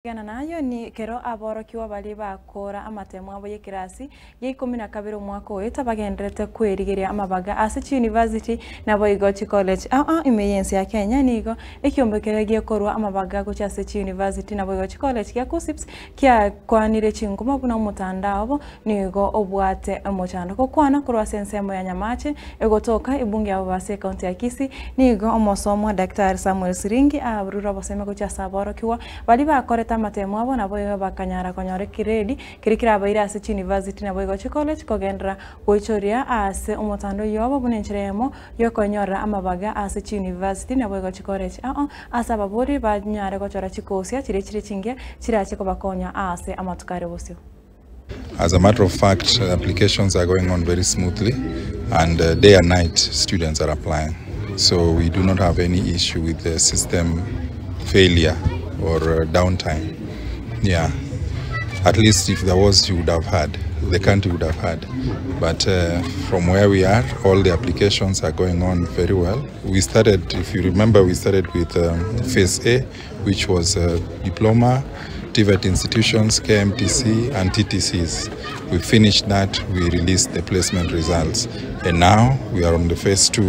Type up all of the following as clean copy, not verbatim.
Gena nayo ni kero aborokigwa baria bakora amatemo abo y'ekerasi gia ikomi na kabere omwaka oeta bagendererete kwerigeria amabaga ase chiyunivasiti naboigo chicollege ao ao ime y'ense ya Kenya. Nigo ekiombe keria gekorwa amabaga gochia ase chiyunivasiti naboigo chicollege gia KUCCPS kiakwanire chinkuma buna omotandao obo nigo obwate omochando. Gokwana korwa ase ensemo ya Nyamache egotoka ebunge ya Bobasi ekaunti ya Kisii nigo omosomwa Daktari Samuel Siringi aburure obosemi gochia ase aborokigwa Baria bakorete amatemo abo naboigo bakanyara konyora ekiredi keria kerabaire ase chiuniversity naboigo chicollege kogenderera goichoria ase omotando oyio obo buna enchera eyemo yokoenyorera amabaga ase chiuniversity naboigo chicollege ao ase ababori banyare gochora chikosia chiria chire chingiya chirache kobakonya ase amatuko are bosio. As a matter of fact, applications are going on very smoothly and day and night students are applying. So we do not have any issue with the system failure or downtime. Yeah. At least if there was, you would have had, the country would have had. But from where we are, all the applications are going on very well. We started, if you remember, we started with phase A, which was a diploma, TVET institutions, KMTC, and TTCs. We finished that, we released the placement results. And now we are on the phase 2,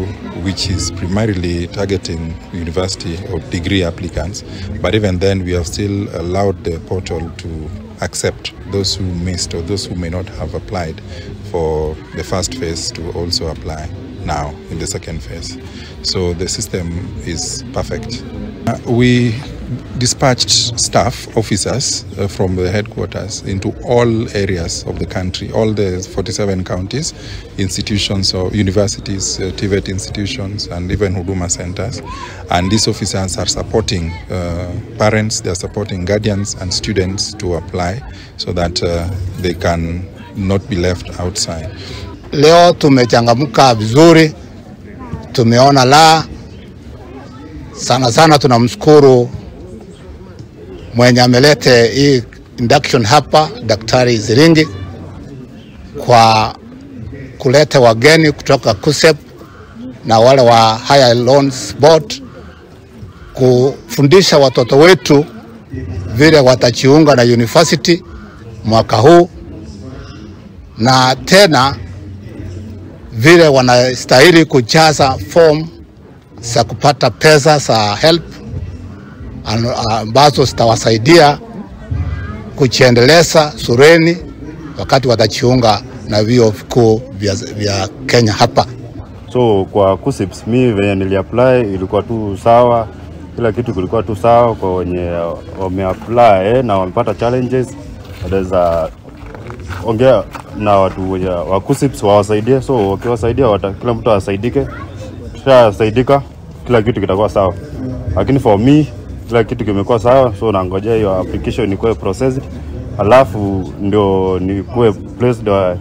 which is primarily targeting university or degree applicants. But even then, we have still allowed the portal to accept those who missed or those who may not have applied for the first phase to also apply now in the second phase. So the system is perfect. We dispatched staff, officers from the headquarters into all areas of the country, all the 47 counties, institutions or universities, TVET institutions, and even Huduma centers. And these officers are supporting parents, they are supporting guardians and students to apply so that they can not be left outside. Leo tumechangamka vizuri, tumeona la sana sana. Tunamshukuru mwenye amelete hii induction hapa, Daktari Ziringi, kwa kuleta wageni kutoka KUCCPS na wale wa Higher Loans Board kufundisha watoto wetu vile watajiunga na university mwaka huu na tena vile wanastahili kujaza form za kupata pesa za HELB ambazo zitawasaidia kujiendeleza shuleni wakati watajiunga na vyuo vikuu vya Kenya hapa. So kwa KUCCPS mi venye niliapply ilikuwa tu sawa, kila kitu kilikuwa tu sawa. Kwa wenye wameapply na wamepata challenges, wanaweza ongea na watu wenye wa KUCCPS wawasaidie. So wakiwasaidia kila mtu asaidike, tushasaidika, kila kitu kitakuwa sawa. Lakini for me kila kitu kimekuwa sawa, so nangojea hiyo application ikuwe processed, alafu ndio nikuwe placed wa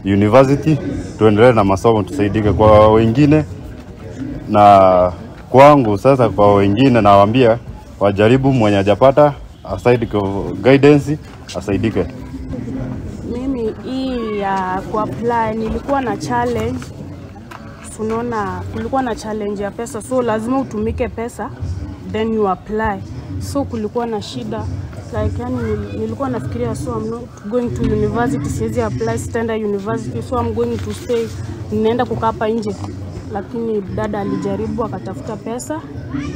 university, tuendelee na masomo, tusaidike kwa wengine na kwangu. Sasa kwa wengine nawaambia wajaribu, mwenye hajapata asaidike, guidance asaidike. Mimi hii ya kuapply nilikuwa na challenge. Tunaona kulikuwa na challenge ya pesa, so lazima utumike pesa then you apply. So kulikuwa na shida like, yani nilikuwa nafikiria, so I'm not going to university, siwezi apply, sitaenda university, so I'm going to stay, ninaenda kukaa hapa nje. Lakini dada alijaribu akatafuta pesa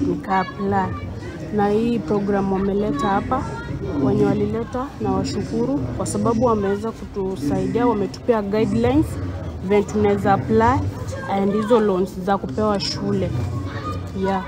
nika apply. Na hii program wameleta hapa, wenye walileta na washukuru kwa sababu wameweza kutusaidia, wametupea guidelines venye tunaweza apply and hizo loans za kupewa shule, yeah.